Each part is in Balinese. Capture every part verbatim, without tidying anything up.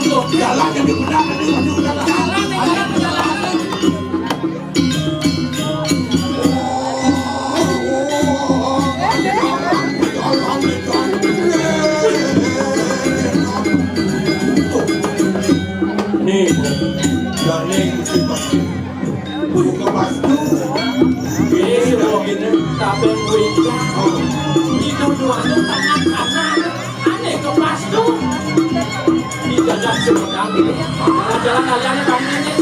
Jalan jadi benar, jadi maju, jalan. Nih, gandeng mesti pasti. Wih, kepas tuh. Ini sudah gini, tapi wih. Itu duanya tangan kanan. Aneh, kepas tuh. Di dalam Sumedang ini. Jalan-jalan kami ini.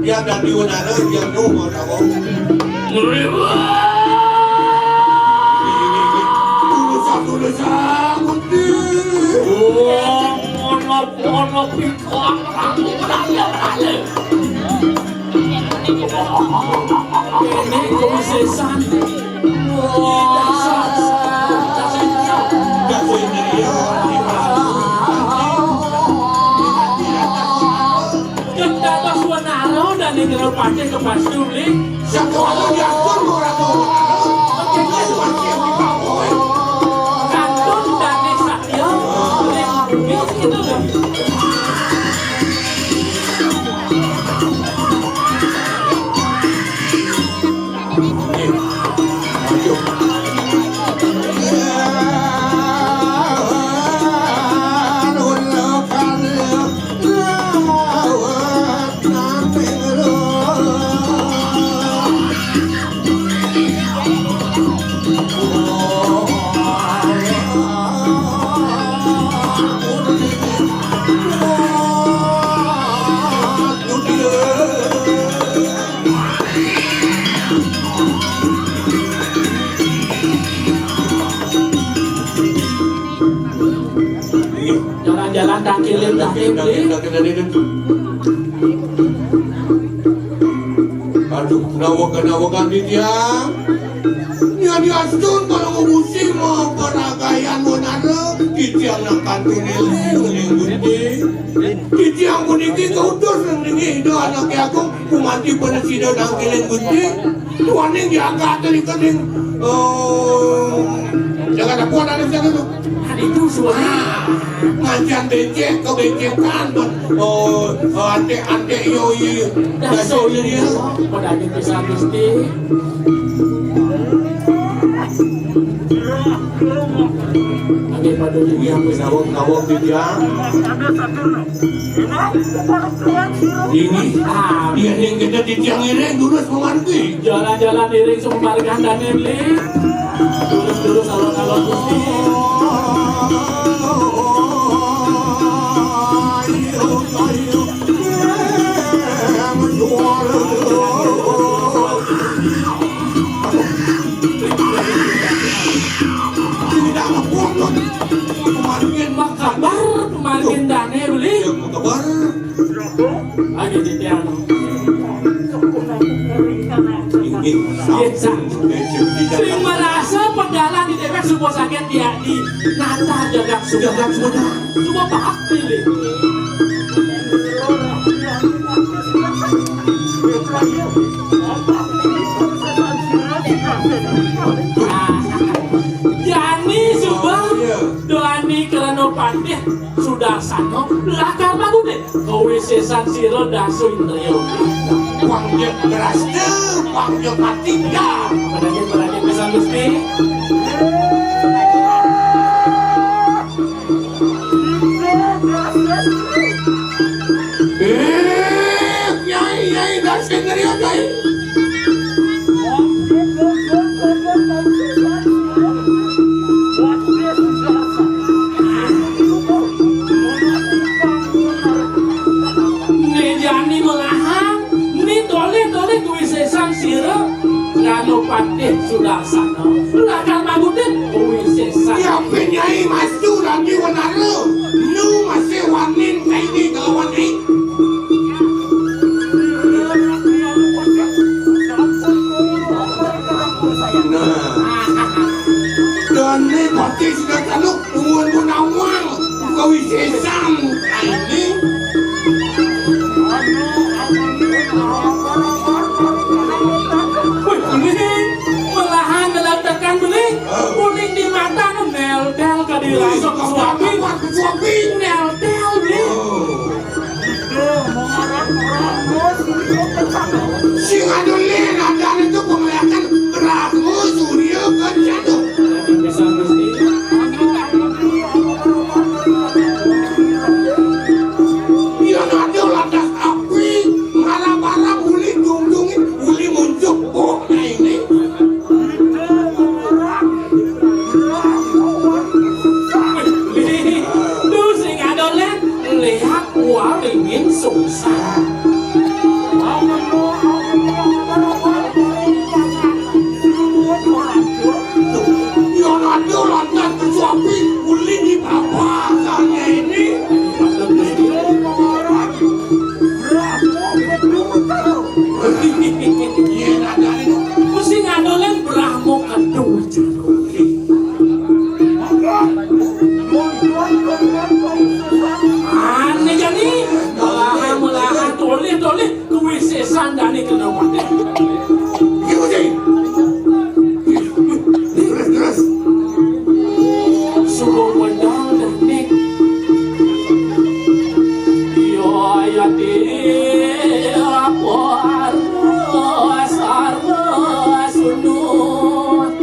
Dia dari udara, dia nunggu tahu. Ngeri banget. Tulus, tulus, Gusti. Wah, ono, ono, pikon, aku berani, berani. Ini kok sesan. Wah, dasar, dasar. Yen dados wenara dane Jero Patih kebas juli. Sing ora diatur ora tau wenara. Oke, wis mati di kampung. Kantun dane satya ning bumi gitu lho. Jalan-jalan kaki lima, kaki lima. Aduh, nawak-nawakan di tiang. Nya diastun kalau ngubusi mau peragayan wenara, titiang nang kantun eling, eling Gusti. Titiang puniki kautus ning Ida Anake Agung, kumanti panasida nang eling Gusti. Tuaning jagat ning kening, eh, jagat apa anu jagat itu? Adi itu suara. Ngancam becek, kebecekan, oh, antek-antek, yo, iya. Daso, iya, iya. Pada aja bisa Gusti. Ada pada dia. Nawak-nawak dia. Ini, ah, dia yang kita titiang ini, durus memanti. Jalan-jalan iring sememargan dan ini. Durus-durus alon-alon Gusti. Kabar pemargin dane beli. Kabar. Ayo, titiang. Inggih, sami. Sing merasa pedalan di dewek suba saged dia di nata jagat Sunda. Jagat Sunda. Suba pahak pilih. Jani suba doani krana patih Sudarsana lakar magude. Kawisesan sira Dasu Indriya. Pangjek drasta, pangjek mati, ya. Padahal, padahal pisan Gusti. Jani Melahan, ni tolih-tolih kuwi sésan sira, Ranupatih Sudarsana. Lakar mangudin kuwi sésan. Ya, Nyai Mastu Radi Wenara, nu masih wanin kaini kelawan ai. Nah. Dene Patih Sudarsana, nuwun munawang kawisésan kaini. Wih, ini malahan dalam tekan beli. Uning di mata nel-nel ka di lasuk suami. Suami. Nel-nel beli. Sing anu lén, ada itu pengeliakan Prabu Surya Kencana. Bisa mesti. Iya, ada lantas api, marah-marah, uli dungdungin, uli muncuk. Oh, nah ini. Duh, sing adonan lihat waringin sungsang. Yang ada lantas kesuapi ulin di bawah sana ini. Iya, ada itu. Mesti ngadolan Brahmo Kedung. Ane jani, melahan, melahan, tolih, tolih, kuwi sésan jani kena mati. Iki kuwi. Terus, terus. Suruh modal teknik. Yo, yo, di, apa, sarwa, sarwa, sunut.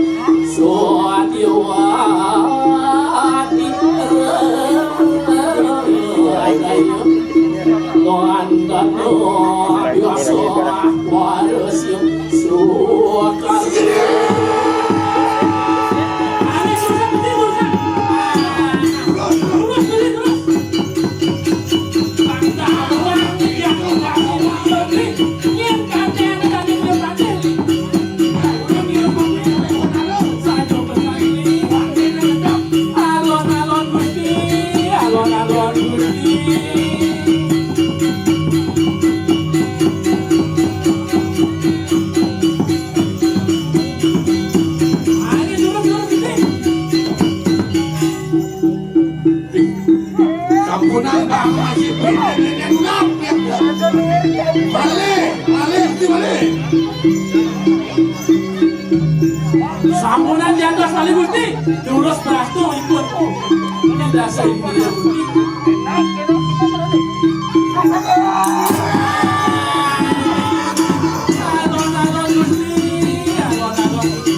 Alon-alon Gusti, alon-alon Gusti. Ayo, durus, durus, Gusti. Sampunan, Bang, masih pindah-pindah dulu. Balik, balik, Gusti, balik. Sampunan diantos malih Gusti, jurus prastu ipun. Ini dasar Indra Gusti. Alon-alon Gusti, alon-alon Gusti.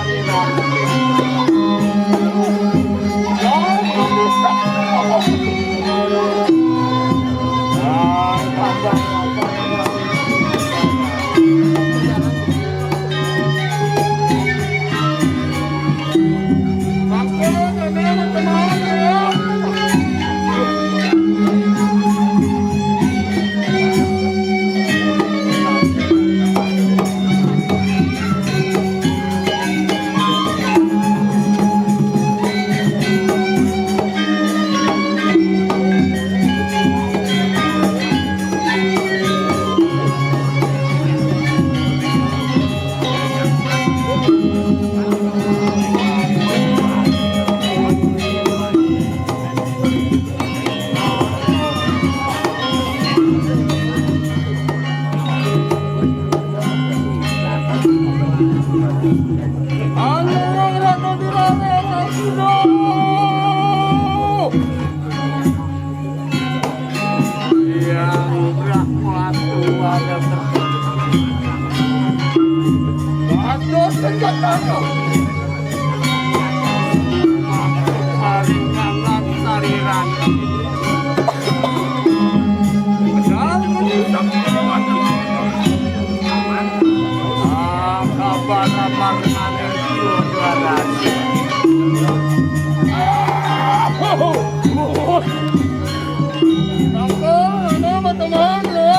Yang berkuasa ada. Aduh, senjatanya. Paling hangat sariran. Padahal menyusup. Ah, kabar-kabar manis suara. Ah, oh, oh. Tangkal, ano, matamaan, no?